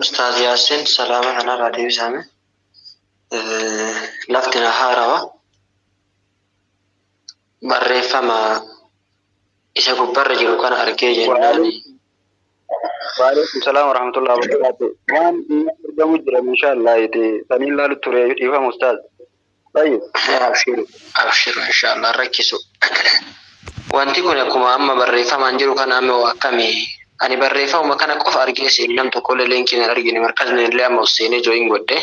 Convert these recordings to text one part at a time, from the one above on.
Ustaaz Yaasin salaama kanarraa deebisaame. Lafti na haarawa. Barreeffama isa gubbarra jiru kana argee jennaan. Waalaikum salaam warahmatullahi wabarakatuh. Waan inni argamu jira inshaallah itti saniin laalu ture dhiifama ustaaz. Tayyib. Abshiru, abshiru inshaallah rakkisu. Wanti kun akkuma amma barreeffamaan jiru kana amma akkamii ani barreeffamuma kana qofa argee seen nam tokkollee leenkiin hin argine markazni illee amma ol seenee jooyin godhe.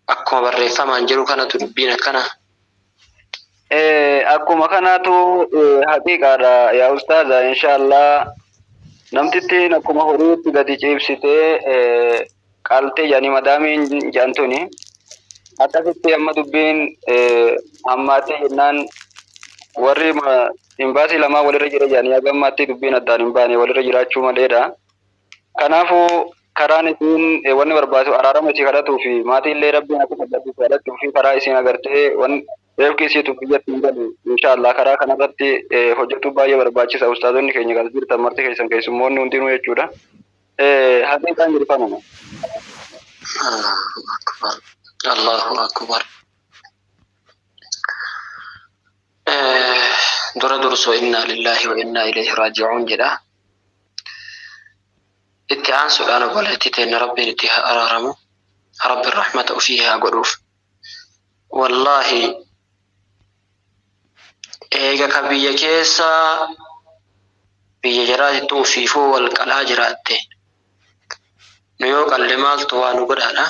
Akkuma barreeffamaan jiru kanatu dubbiin akkana. Akkuma kanaatu haqiiqaadha yaa ustaaza inshaallah namtittiin akkuma horiitti gadi ciibsitee qaltee jedhanii madaamiin jedhamtuni akkasitti amma dubbiin hammaattee jennaan warri imbaasii lamaa walirra jira jedhanii haga ammaatti dubbiin addaan hin baane walirra jiraachuu maleedha. Kanaafuu karaan isiin wanni barbaachisu araarama isii kadhatuu fi maatii illee rabbiin akka kadhatu kadhachuu fi karaa isiin agartee wan reefki isiitu biyyatti hin galu inshaallah karaa kanarratti hojjetuu baay'ee barbaachisa ustaazonni keenya kan jirtan marti keessan keessummoonni hundinuu jechuudha. Haqiiqaan jiru kanuma. Allahu akbar. Allahu akbar. Dura dursoo innaa lillaahi wa innaa ilayhi raaji'uun jedha. Itti aansuudhaan obboleettii teenna Rabbiin itti haa araaramu. Rabbiin rahmata ofii haa godhuuf. Wallaahi eega ka biyya keessa biyya jaraatittu ufiifuu wal qalaa jiraatte. Nu yoo qalle maaltu waa nu godhaadha.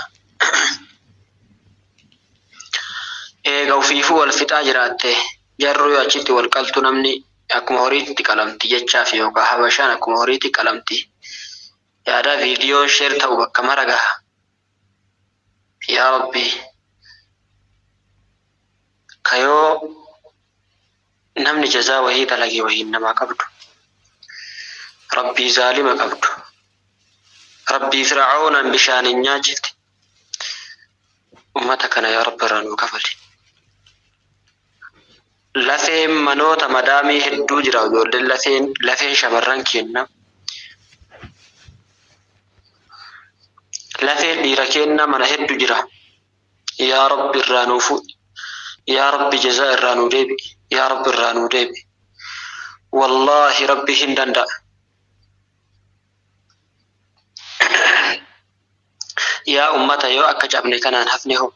Eega ufiifuu wal fixaa jiraatte jarruu yoo achitti wal qaltu namni akkuma horiitti qalamti jechaaf yookaan habashaan akkuma horiitti qalamti. Yaadaa viidiyoon sheer ta'u bakka mara gaha. Yaa Rabbi kayoo namni jazaa wahii dalage wahiin namaa qabdu. Rabbii zaalima qabdu. Rabbii Fir'aawnaan bishaaniin nyaachifte. Ummata kana yaa Rabbi irraa nuu kafali. Lafeen manoota madaamii hedduu jira ijoolleen lafeen lafeen shamarran keenna. Lafeen dhiira keenna mana heddu jira. Yaa Rabbi irraa nuu fuudhi. Yaa Rabbi jazaa irraa nuu deebi'i. Yaa Rabbi irraa nuu deebi'i. Wallaahi Rabbi hin danda'a. Yaa ummata yoo akka cabne kanaan hafne hoo?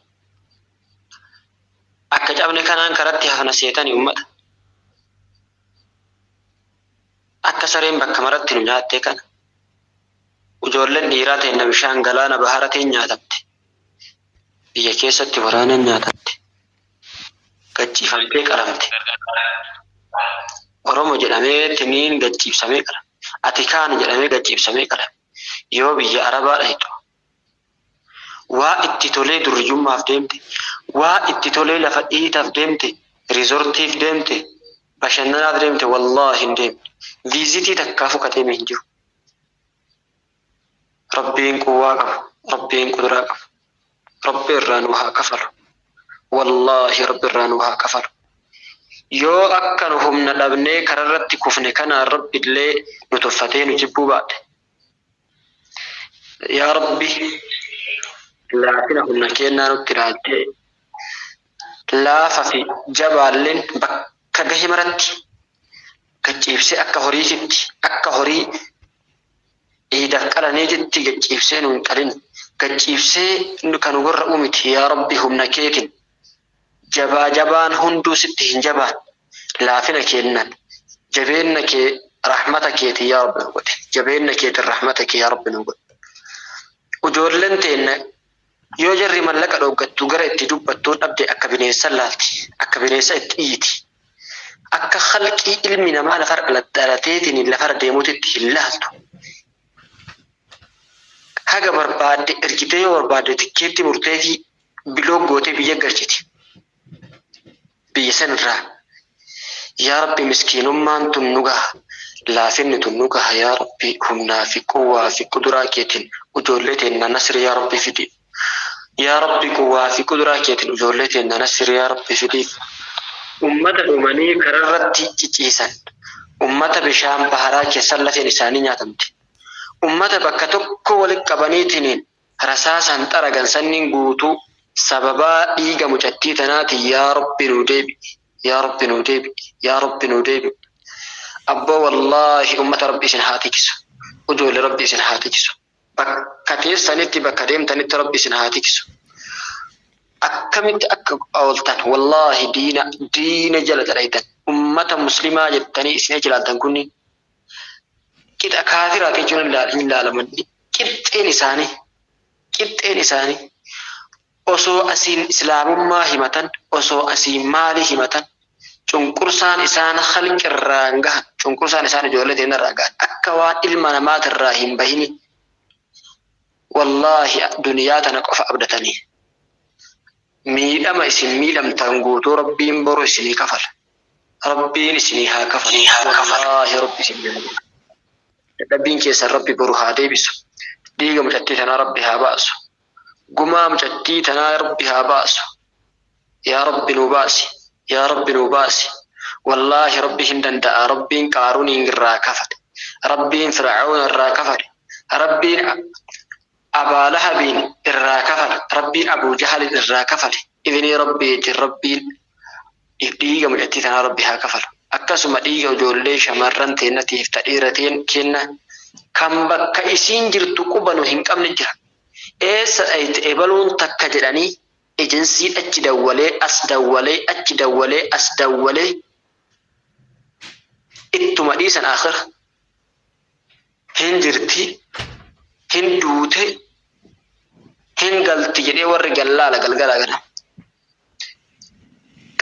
Akka cabne kanaan karatti hafna seetani ummata. Akka sareen bakka maratti nu nyaattee kana. Ijoolleen dhiiraa teenna bishaan galaana baharatiin nyaatamte. Biyya keessatti waraanaan nyaatamte. Gacciifamtee qalamte. Oromo jedhamee tiniin gacciibsamee qalame. Ati kaan jedhamee gacciibsamee qalame. Yoo biyya Arabaa dhayxu waa itti tolee durriyyummaaf deemte, waa itti tolee lafa dhiitaaf deemte, riizortiif deemte, bashannanaaf deemte wallaahi hin deemne. Viizitii takkaafuu ka deeme hin jiru. Rabbiin quwwaa qabu, Rabbiin quduraa qabu. Rabbi irraa nu haa kafalu. Wallaahi Rabbi irraa nu haa kafalu. Yoo akka nu humna dhabnee kararratti kufne kanaan Rabbi illee nu tuffatee nu jibbuu baate. Yaa Rabbi laafina humna keennaa nutti ilaaltee laafa fi jabaalleen bakka gahe maratti gacciibsee akka horiititti akka horii iidaaf qalaniititti gacciibsee nu hin qalin gacciibsee kan nu gorra'u miti yaa Rabbi humna keetin jabaa jabaan hunduu sitti hin jabaan laafina keennan jabeenna kee rahmata keetiin yaa Rabbi nu godhi jabeenna keetin rahmata kee yaa Rabbi nu godhi ujoolleen teenna yoo jarri mallaqa dhooggattu gara itti dubbattuun dhabde akka bineensa laalti akka bineensa itti iyyiti akka khalqii ilmi namaa lafarra dhalateetiin lafarra deemuutitti hin laaltu. Haga barbaadde ergitee yoo barbaadde tikkeetti murteetii biloo gootee biyya galchiti. Biyya sanirraa yaa Rabbi miskiinummaan tun nu gaha. Laafinni tun nu gaha yaa Rabbi humnaa fi quwwaa fi quduraa keetiin ijoollee teenna nasri yaa Rabbi fidi. Yaa Rabbi quwwaa fi quduraa keetiin ijoollee teenna nasri yaa Rabbi fidiif. Ummata dhumanii kararratti ciciisan. Ummata bishaan baharaa keessan lafeen isaanii nyaatamte. Ummata bakka tokko walitti qabaniitiin rasaasan xaragan sanniin guutuu sababaa dhiiga mucattii tanaatiin. Yaa Rabbi nuu deebi'i, yaa Rabbi nuu deebi'i, yaa Rabbi nuu deebi'i. Abboo, wallaahi ummata Rabbi isin haa tiksu, ijoollee Rabbi isin haa tiksu, bakka teessanitti, bakka deemtanitti Rabbi isin haa tiksu. Akkamitti akka ooltan, wallaahi diina jala dhaytan. Ummata muslimaa jettanii isin ilaaltan kunniin qixa kaafiraa jechuun hin ilaalaman. Qixxeen isaanii osoo asiin islaamummaa himatan, osoo asiin maalii himatan, cunqursaan isaan halqirraan gahan, cunqursaan isaan ijoollee teenyarraa gahan akka waan ilma namaatirraa hin bahini. Wallaahi duniyaa tana qofa abdatanii miidhama isin miidhamtan guutuu Rabbiin boru isinii kafala. Rabbiin isinii haa kafalu. Wallaahi Rabbi isin dadhabbiin keessan Rabbi boru haa deebisu. Dhiiga mucattii tanaa Rabbi haa baasu. Gumaa mucattii tanaa Rabbi haa baasu. Yaa Rabbi nuu baasi. Yaa Rabbi nuu baasi. Wallaahi Rabbi hin danda'a. Rabbiin Qaaruuniin irraa kafale. Rabbiin Fir'aawna irraa kafale. Rabbiin Abaa Lahabiin irraa kafale. Rabbiin Abuu Jahalin irraa kafale. Idinii Rabbiitiin Rabbiin dhiiga mucattii tanaa Rabbi haa kafalu. Akkasuma dhiiga ijoollee shamarran teennatiif ta dhiira kenna kan bakka isiin jirtu qubanu hin qabne jira. Eessa dhayite ebaluun takka jedhanii ejensiin achi dawwalee, as dawwalee, achi dawwalee, as dawwalee, ittuma dhiisan. Akhira hin jirti, hin duute, hin galti jedhee warri gallaala galgala gana.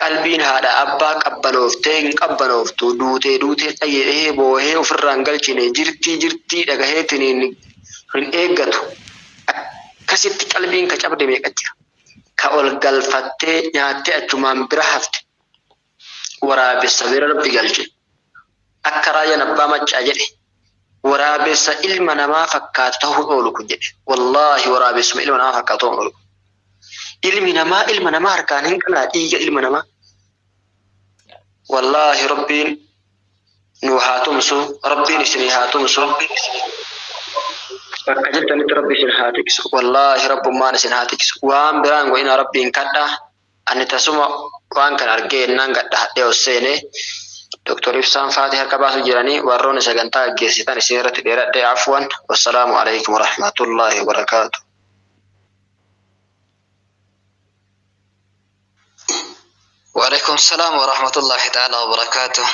Qalbiin haadha abbaa qabbanooftee hin qabbanooftu. Duutee duutee dhayyee boohee ofirraan galchine, jirtii jirtii dhagaheetiin hin eeggatu. Akkasitti qalbiin ka cabde meeqa jira. Ka ol galfattee nyaattee achumaan bira hafte waraabessa bira Rabbi galche. Akka Raayyaan Abbaa Maccaa jedhe, waraabessa ilma namaa fakkaatu ta'uu oolu kun jedhe. Wallaahi waraabessuma ilma namaa fakkaatu ta'uu oolu. Ilmi namaa ilma namaa harkaan hin qalaa dhiiga ilma namaa. Wallaahi Rabbiin nu haa tumsu, Rabbiin isinii haa tumsu. Bakka jirtanitti Rabbi isin haa tiksu. Wallaahi Rabbummaan isin haa tiksu. Waan biraan godhina, Rabbiin kadhaa. Ani tasuma waan kana argee ennaan gadha hadhee ol seenee Dr. Ibsaan Faatee harka baasu jiranii warroonni sagantaa gaggeessitan isin irratti dheeradhee, afwan. Wassalaamu alaikum warahmatullaahi wabarakaatu. وعليكم السلام ورحمة الله تعالى وبركاته.